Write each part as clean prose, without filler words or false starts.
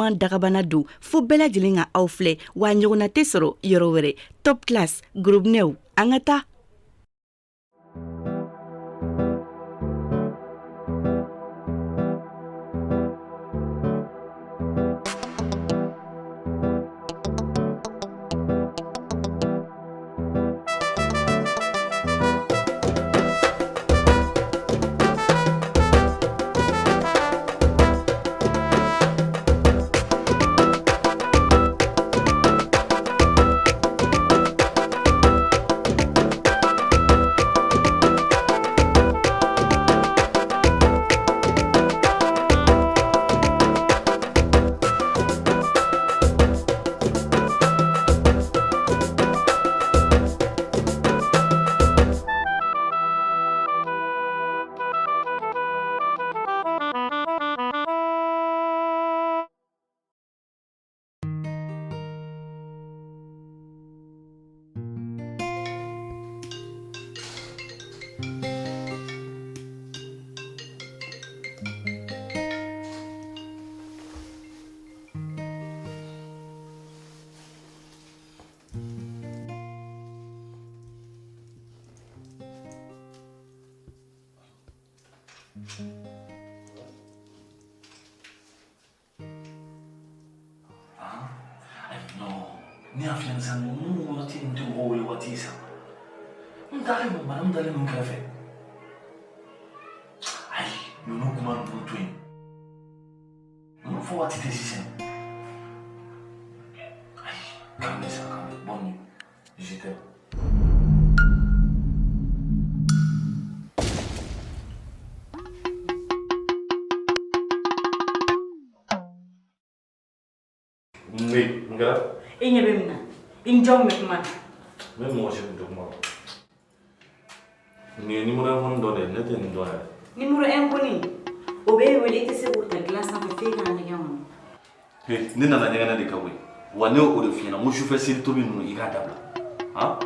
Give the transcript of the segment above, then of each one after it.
ɲuman dagabana don fo bɛɛ lajɛlen ka aw filɛ wa ɲɔgɔnna tɛ sɔrɔ yɔrɔ wɛrɛ. Top Class, gorobinɛw, an ka taa. Ne y'a f'i ɲɛna sa ninnu waati ninnu tɛ mɔgɔ wele waati ye sa. N dalen don, madame dalen don n kɛrɛfɛ. Ayi, ninnu kuma ninnu to yen. Ninnu fɔ waati tɛ sisan. Ayi, k'an bɛn sa, k'an bɛn. Bonne nuit. Je t'aime. Ne, mun kɛra? E ɲɛ bɛ min na, i ni jɔn bɛ kuma na? Ne ni mɔgɔ si tun tɛ kuma la. Nin ye numéro inconnu dɔ de ye, ne tɛ nin dɔn yɛrɛ. Numéro inconnu, o bɛ e wele, e tɛ se k'o ta dilan sanfɛ f'e ka na ɲɛgɛn kɔnɔ. He, ne nana ɲɛgɛnɛ de kɛ koyi. Wa ne y'o de f'i ɲɛna, n ko sufɛ seri tobi ninnu i k'a dabila. Han?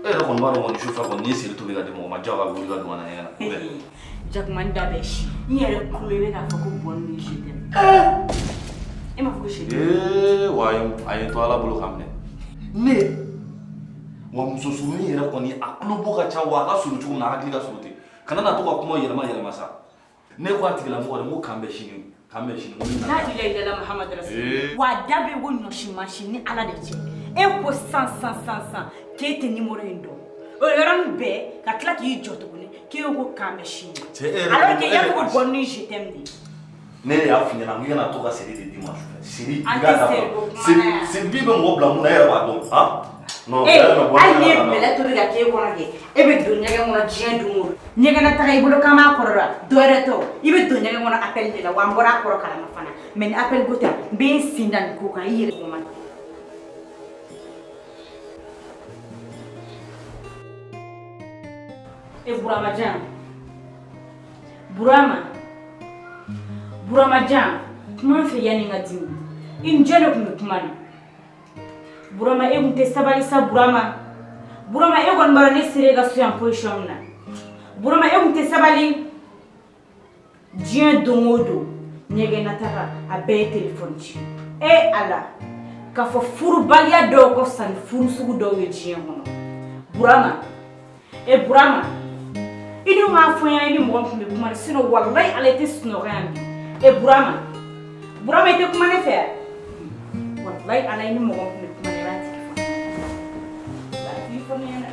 E yɛrɛ kɔni b'a dɔn kɔni sufɛ kɔni n'i ye seri tobi ka di mɔgɔ ma diyagoya a bɛ wuli ka don ka na ɲɛgɛn na. Ou bien? Jakuma n da bɛ si. N yɛrɛ kulo bɛ k'a fɔ ko bonne nuit je t'aime. E m'a fɔ ko je t'aime. Ee wa a ye to Ala bolo k'a minɛ. Ne wa muso surunin yɛrɛ kɔni a tulo bɔ ka ca wa a ka surun cogo min na a hakili ka surun ten. Kana na to ka kuma yɛlɛma yɛlɛma sa. Ne ko a tigilamɔgɔ de n ko k'an bɛn sini, k'an bɛn sini. La ilaha illallah Muhammad rasulullah. Wa da bɛ ko ɲɔsi mansin ni Ala de cɛ. E ko san san san san k'e tɛ numéro in dɔn. O yɔrɔnin bɛɛ ka tila k'i jɔ tuguni k'e ko k'an bɛn sini. Cɛ e yɛrɛ Alors que i y'a fɔ ko bonne nuit je t'aime de. Ne y'a f'i ɲɛna n k'i kana to ka seri de d'i ma sufɛ. Seri An i k'a tɛ dabila. seri ko kuma Seri na yan. seri bi bɛ mɔgɔ bila mun na e yɛrɛ b'a dɔn. Han? Non, Ee vraiment, hali n'i ye bonne nuit. bɛlɛ tobi ka k'e kɔnɔ kɛ, e bɛ don ɲɛgɛn kɔnɔ diɲɛ don o don. Ɲɛgɛnna taga i bolo k'an b'a kɔrɔ la, dɔ wɛrɛ tɛ o. I bɛ don ɲɛgɛn kɔnɔ appel de la wa n bɔra a kɔrɔ kalama fana. Mais ni appel ko tɛ, n bɛ n sen da nin ko kan i yɛrɛ kuma. E Burama jan. Burama. Burama jan, kuma n fɛ yanni n ka dimi. I ni jɔn de tun bɛ kuma na? Burama e tun tɛ sabali sa Burama. Burama e kɔni b'a dɔn ne sera e ka so yan position min na. Burama e tun tɛ sabali. Diɲɛ don o don ɲɛgɛnnataga a bɛɛ ye telefɔni ci. E Ala, k'a fɔ furubaliya dɔw ka fisa ni furu sugu dɔw ye diɲɛ kɔnɔ. Burama, e Burama, i dun k'a fɔ n ɲɛna i ni mɔgɔ min tun bɛ kuma na sinon walayi Ala i tɛ sunɔgɔ yan bi. E Burama, Burama i tɛ kuma ne fɛ yan? Walayi Ala i ni mɔgɔ min tun bɛ kuma na i b'a tigi fɔ ne ɲɛna. I b'a tigi fɔ ne ɲɛna.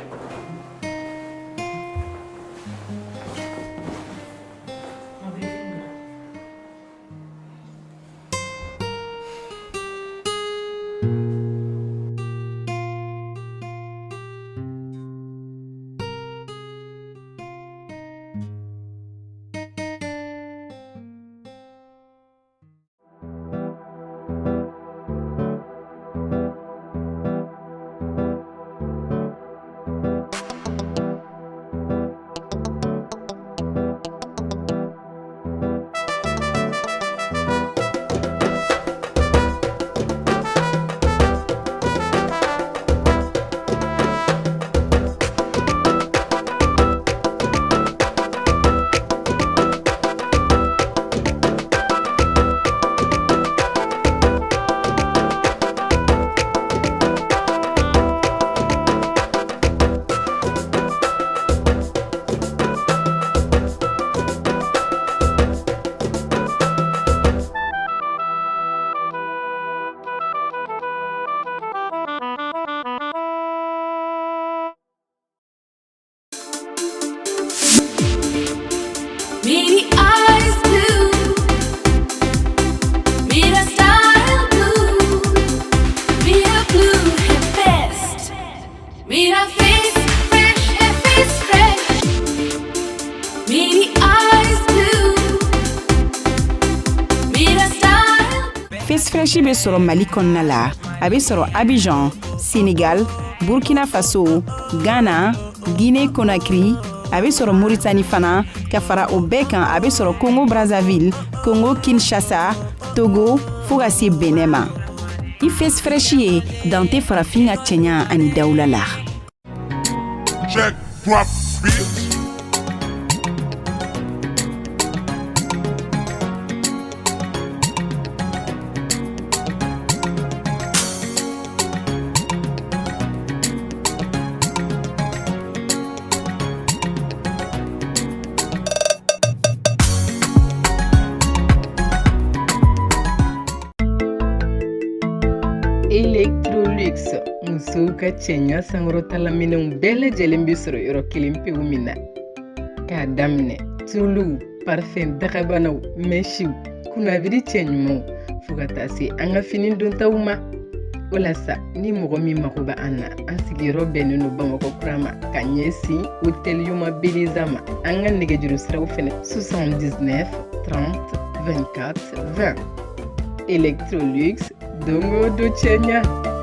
Fresh bɛ sɔrɔ Mali kɔnɔna la, a bɛ sɔrɔ Abidjan, Senegal, Burkina Faso, Ghana, Guinée Conakry, a bɛ sɔrɔ Mauritanie fana, ka fara o bɛɛ kan a bɛ sɔrɔ Congo Brazzaville, Congo Kinshasa, Togo fo ka se Benin ma. I Face Fresh ye dan tɛ farafin ka cɛɲa ani dawula la. Check, drop, bitch. Electrolux musow ka cɛɲa sankɔrɔtalaminɛnw bɛɛ lajɛlen bɛ sɔrɔ yɔrɔ kelen pewu min na k'a daminɛ tuluw parifɛn dagabanaw mɛsiw kunnabiri cɛ ɲumanw fo ka taa se an ka fini dontaw ma o la sa ni mɔgɔ min mago bɛ an na an sigiyɔrɔ bɛnnen don bamakɔ kura ma ka ɲɛsin hôtel yoma beleza ma an ka nɛgɛjuru siraw fɛnɛ 79 30 24 20 Electrolux don o don cɛɲa.